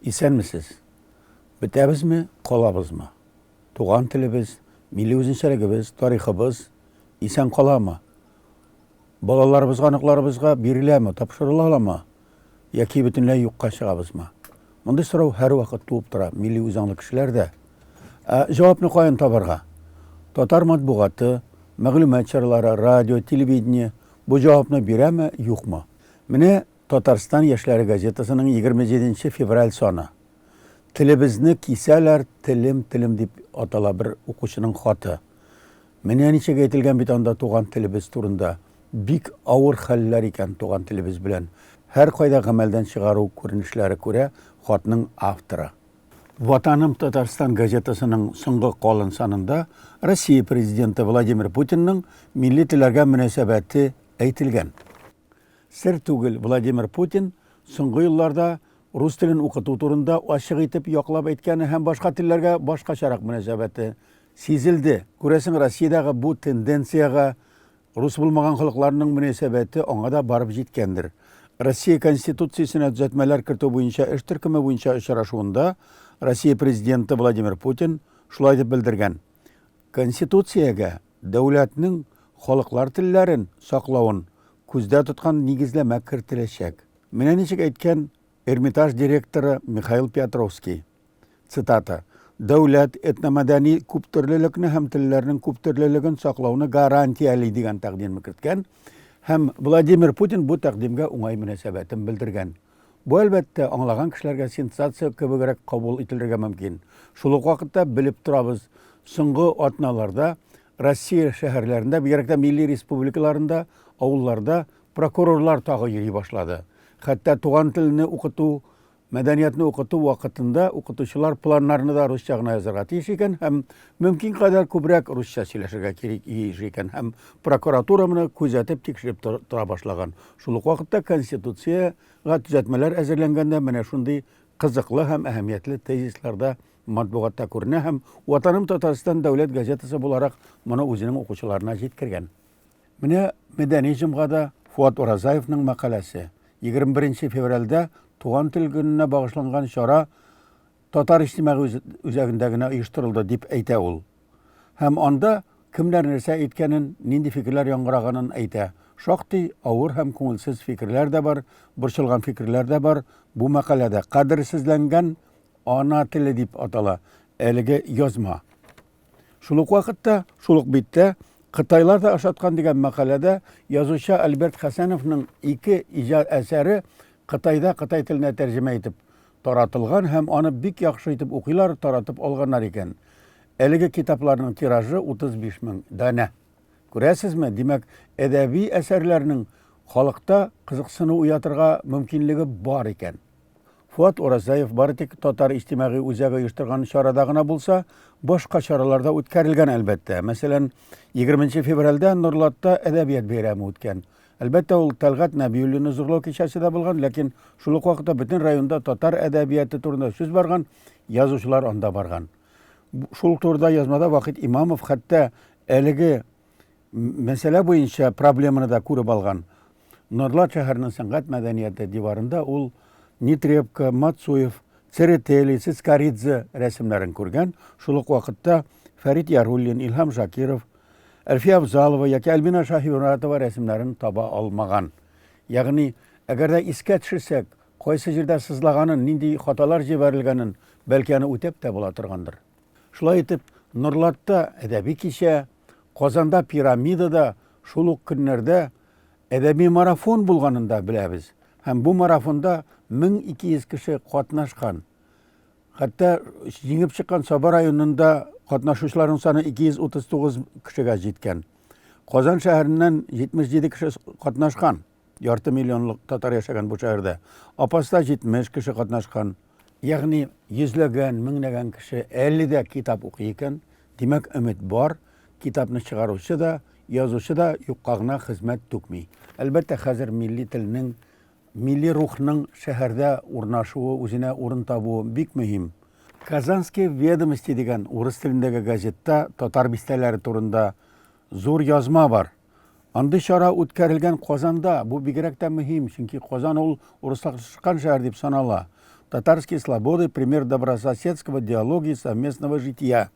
Исәнмесез! Бетәбезме, калабызмы? Туган телебез, милли үзенчәлегебез, тарихыбыз исән каламы? Балаларыбызга, оныкларыбызга биреләме, тапшырыла аламы? Яки бөтенләй юкка чыгабызмы? Мондый сорау һәрвакыт туып тора милли үзаңлы кешеләрдә. Ә җавапны каян табарга? Татар матбугаты, мәгълүмат чаралары, радио, телевидение бу җавапны бирәме, юкмы? Менә Татарстан яшьләре газетасының 27 нче февраль саны. Телебезне кисәләр, телем-телем дип атала бер укучының хаты. Менә ничек әйтелгән бит анда туган телебез турында. Бик авыр хәлләр икән туган телебез белән. Һәркайда гамәлдән чыгару күренешләре күрә хатның авторы. Ватаным Татарстан газетасының соңгы калын санында Россия Президенты Владимир Путинның милли телләргә мөнәсәбәте әйтелгән. Сер түгел, Владимир Путин соңгы елларда рус телен укыту турында ачык итеп яклап әйткәне һәм башка телләргә башкачарак мөнәсәбәте сизелде. Күрәсең, Россиядәге бу тенденциягә рус булмаган халыкларның мөнәсәбәте аңа да барып җиткәндер. Россия Конституциясенә төзәтмәләр кертү буенча эш төркеме буенча очрашуында Россия Президенты Владимир Путин шулай дип белдергән. Конституциягә дәүләтнең халыклар телләрен саклавын күздә тоткан нигезләмә кертеләчәк. Менә ничек әйткән Эрмитаж директоры Михаил Пиотровский, цитата, Дәүләт этномәдәни күптөрлелекне һәм телләрнең күптөрлелеген саклауны гарантияли дигән тәкъдимне керткән һәм Владимир Путин бу тәкъдимгә уңай мөнәсәбәтен белдергән. Бу, әлбәттә, аңлаган кешеләргә сенсация кебегрәк кабул ителергә мөмкин. Шул ук вакытта белеп торабыз, соңгы атналарда Россия шәһәрләрендә, бигрәк тә милли республикаларында, авылларда прокурорлар тагы йөри башлады. Хәтта туган телне укыту, мәдәниятне укыту вакытында укытучылар планнарны да русча гына язарга тиеш икән һәм мөмкин кадәр күбрәк русча сөйләшергә тиеш икән һәм прокуратура моны күзәтеп, тикшереп тора башлаган. Шул ук вакытта Конституциягә төзәтмәләр әзерләнгәндә менә шундый кызыклы һәм әһәмиятле тезислар да матбугатта күренә һәм Ватаным Татарстан дәүләт газетасы буларак моны үзенең укучыларына җиткергән. Менә Мәдәни җомгада Фуат Уразаевның мәкаләсе. 21 февральдә Туган тел көненә багышланган чара Татар иҗтимагый үзәгендә генә оештырылды, дип әйтә ул. Һәм анда кемнәр нәрсә әйткәнен, нинди фикерләр яңгыраганын әйтә. Шактый авыр һәм күңелсез фикерләр дә бар, борчылган фикерләр дә бар бу мәкаләдә. Кадерсезләнгән ана теле дип атала әлеге язма. Шул ук вакытта, шул ук биттә Кытайлар да ошаткан дигән мәкаләдә язучы Альберт Хәсәновның ике иҗат әсәре Кытайда кытай теленә тәрҗемә итеп таратылган һәм аны бик яхшы итеп укыйлар, таратып алганнар икән. Әлеге китапларның тиражы 35 мең данә. Күрәсезме, димәк, әдәби әсәрләрнең халыкта кызыксыну уятырга мөмкинлеге бар икән. Фуат Уразаев бары тик Татар иҗтимагый үзәге оештырган чарада гына булса, башка чаралар да үткәрелгән, әлбәттә. Мәсәлән, 20 февральдә Норлатта әдәбият бәйрәме үткән. Әлбәттә, ул Тәлгать Нәбиуллинны зурлау кичәсе дә булган, ләкин шул ук вакытта бөтен районда татар әдәбияты турында сүз барган, язучылар анда барган. Шул турыда язмада Вахит Имамов хәтта әлеге мәсьәлә буенча проблеманы да күреп алган. Норлат шәһәренең сәнгать мәдәнияте диварында ул Нетребко, Мацуев, Церетели, Цискаридзе рәсемнәрен күргән. Шул ук вакытта Фәрит Яруллин, Илһам Шакиров, Әлфия Авзалова яки Альбина Шаһиморатова рәсемнәрен таба алмаган. Ягъни, әгәр дә искә төшерсәк, кайсы җирдә сызлаганын, нинди хаталар җибәрелгәнен, бәлки аны үтәп тә була торгандыр. Шулай итеп, Норлатта әдәби кичә, Казанда Пирамидада шул ук көннәрдә әдәби марафон булганын да беләбез. Һәм бу марафонда 1200 кеше катнашкан. Хәтта җиңеп чыккан Саба районында катнашучыларның саны 239 кешегә җиткән. Казан шәһәреннән 77 кеше катнашкан. Ярты миллионлык татар яшәгән бу шәһәрдә. Апаста 70 кеше катнашкан. Ягъни йөзләгән, меңләгән кеше әле дә китап укый икән, димәк, өмет бар. Китапны чыгаручы да, язучы да юкка гына хезмәт түкми. Әлбәттә, хәзер милли телнең Милли рухның шәһәрдә урнашуы, үзенә урын табуы бик мөһим. Казанские ведомости дигән урыс телендәге газетта татар бистәләре турында зур язма бар. Андый чара үткәрелгән Казанда, бу бигрәк тә мөһим, чөнки Казан ул урыслашкан шәһәр дип санала. Татарские слободы, пример добрососедского диалога и совместного жития.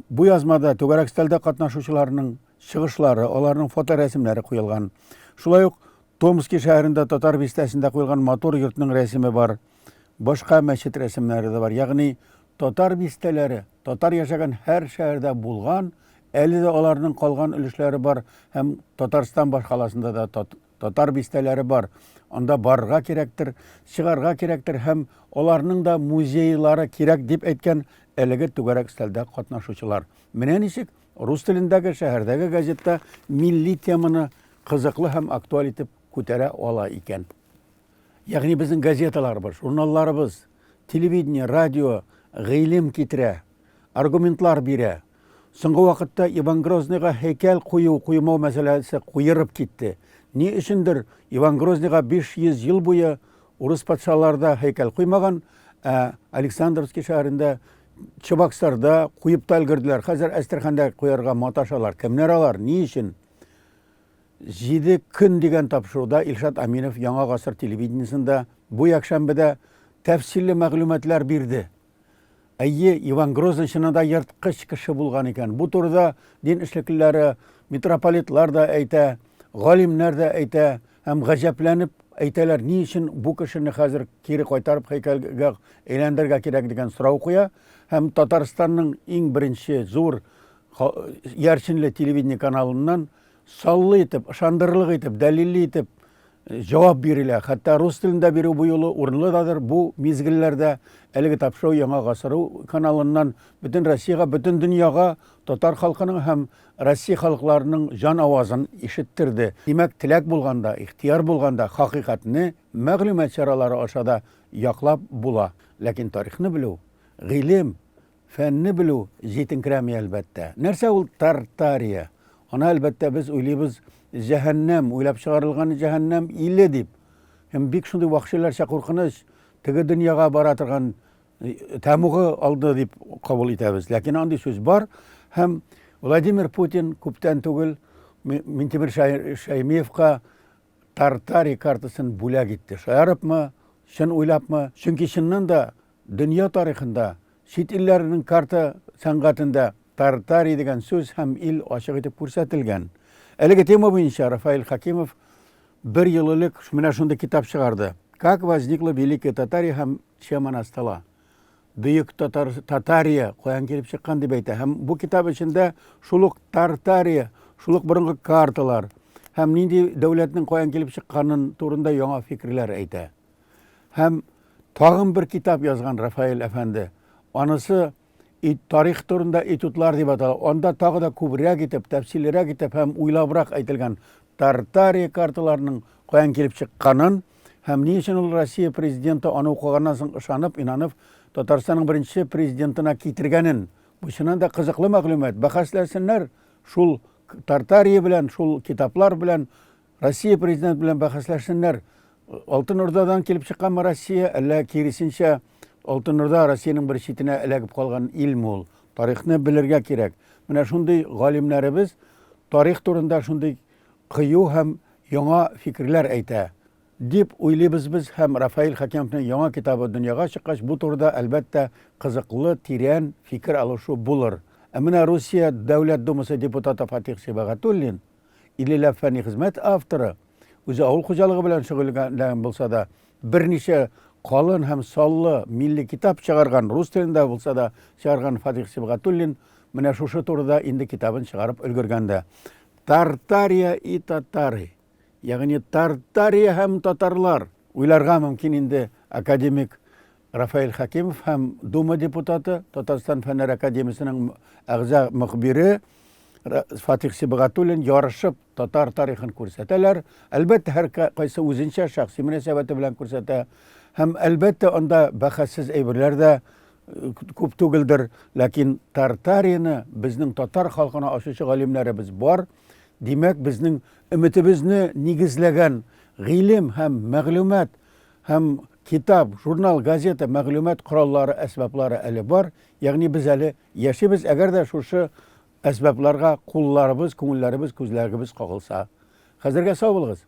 Бу язмада түгәрәк өстәлдә катнашучыларның чыгышлары, аларның фоторәсемнәре куелган. Шулай ук Томски шәһәрендә татар бистәсендә куелган матур йортның рәсеме бар. Башка мәчет рәсемнәре дә бар. Ягъни татар бистәләре, татар яшәгән һәр шәһәрдә булган, әле дә аларның калган өлешләре бар һәм Татарстан башкаласында да татар бистәләре бар. Анда барырга кирәктер, чыгарга кирәктер һәм аларның да музейлары кирәк дип әйткән әлеге түгәрәк өстәлдә катнашучылар. Менә ничек рус телендәге шәһәрдәге газетта милли теманы кызыклы һәм актуаль итеп күтәрә ала икән. Ягъни безнең газеталарыбыз, журналларыбыз, телевидение, радио гыйлем китерә, аргументлар бирә. Соңгы вакытта Иван Грозныйга һәйкәл кую-куймау мәсьәләсе куерып китте. Ни өчендер Иван Грозныйга 500 ел буе урыс патшалары да һәйкәл куймаган, ә Александровский шәһәрендә, Чебоксарда куеп та өлгерделәр. Хәзер Әстерханда куярга маташалар. Кемнәр алар? Ни өчен? Җиде көн дигән тапшыруда Илшат Аминов Яңа гасыр телевидениесендә бу якшәмбедә тәфсилле мәгълүматлар бирде. Әйе, Иван Грозный чыннан да ерткыч кеше булган икән. Бу турыда дин эшлеклеләре, митрополитлар да әйтә, галимнәр дә әйтә һәм гаҗәпләнеп әйтәләр, ни өчен бу кешене хәзер кире кайтарып һәйкәлгә әйләндерергә кирәк дигән сорау куя. Һәм Татарстанның иң беренче зур иярченле телевидение каналыннан саллы итеп, ышандырырлык итеп, дәлилле итеп э, җавап бирелә. Хәтта рус телендә бирү бу юлы урынлы дадыр. Бу мизгелләрдә әлеге тапшыру Яңа гасыр каналыннан бөтен Россиягә, бөтен дөньяга татар халкының һәм Россия халыкларының җан авазын ишеттерде. Димәк, теләк булганда, ихтыяр булганда хакыйкатьне мәгълүмат чаралары аша да яклап була. Ләкин тарихны белү, гыйлем, Фәнне белү җитенкерәми, әлбәттә. Нәрсә ул Тартария? Аны, әлбәттә, без уйлыйбыз җәһәннәм, уйлап чыгарылган җәһәннәм иле дип. Һәм бик шундый вәхшиләрчә куркыныч, теге дөньяга бара торган э, тәмугы алды дип кабул итәбез. Ләкин андый сүз бар һәм Владимир Путин күптән түгел Минтимер Шәймиевка Тартария картасын бүләк итте. Шаярыпмы, чын уйлапмы? Чөнки чыннан да Дөнья тарихында, чит илләрнең карта сәнгатендә Тартария дигән сүз һәм ил ачык итеп күрсәтелгән. Әлеге тема буенча Рафаэль Хакимов бер ел элек менә шундый китап чыгарды. Как возникла Великая Татария һәм чем она стала? Бөек Татар, Татария каян килеп чыккан дип әйтә. Һәм бу китап эчендә шул ук Тартария, шул ук борынгы карталар һәм нинди дәүләтнең каян килеп чыкканын турында яңа фикерләр әйтә. Һәм тагын бер китап язган Рафаэль әфәнде. Анысы тарих турында этюдлар дип атала. Анда тагы да күбрәк итеп, тәфсиллерәк итеп һәм уйлабрак әйтелгән Тартария карталарының каян килеп чыкканын һәм ни өчен ул Россия президенты аны укыганнан соң ышанып, инанып, Татарстанның беренче президентына китергәнен. Бу чыннан да кызыклы мәгълүмат. Бәхәсләсеннәр шул Тартария белән, шул китаплар белән Россия президенты белән бәхәсләшсеннәр. Алтын Урдадан килеп чыкканмы Россия, әллә киресенчә Алтын Урда Россиянең бер читенә эләгеп калган илме ул? Тарихны белергә кирәк. Менә шундый галимнәребез тарих турында шундый кыю һәм яңа фикерләр әйтә дип уйлыйбыз без һәм Рафаэль Хакимовның яңа китабы дөньяга чыккач, бу турыда, әлбәттә, кызыклы, тирән фикер алышу булыр. Ә менә Русия Дәүләт Думасы депутаты Фатих Сибагатуллин 50 ләп фәнни хезмәт авторы, үзе авыл хуҗалыгы белән шөгыльләнгән булса да, берничә калын һәм саллы милли китап чыгарган, рус телендә булса да чыгарган Фатих Сибгатуллин менә шушы турыда инде китабын чыгарып өлгергән дә. Тартария и татары, ягъни Тартария һәм татарлар. Уйларга мөмкин инде академик Рафаэль Хәкимов һәм Дума депутаты, Татарстан Фәннәр академиясенең әгъза мөхбире Фатих Сибгатуллин ярышып татар тарихын күрсәтәләр. Әлбәттә, һәр кайсы үзенчә шәхси мөнәсәбәте белән күрсәтә. Һәм әлбәттә, анда бәхәссез әйберләр дә э, күп түгелдер, ләкин Тартарияне безнең татар халкына ачучы галимнәребез бар. Димәк, безнең өметебезне нигезләгән гыйлем һәм мәгълүмат Һәм китап, журнал, газета, мәгълүмат кораллары, әсбаплары әле бар. Ягъни без әле яшибез, әгәр дә шушы әсбапларга кулларыбыз, күңелләребез, күзләребез кагылса. Хәзергә сау булыгыз.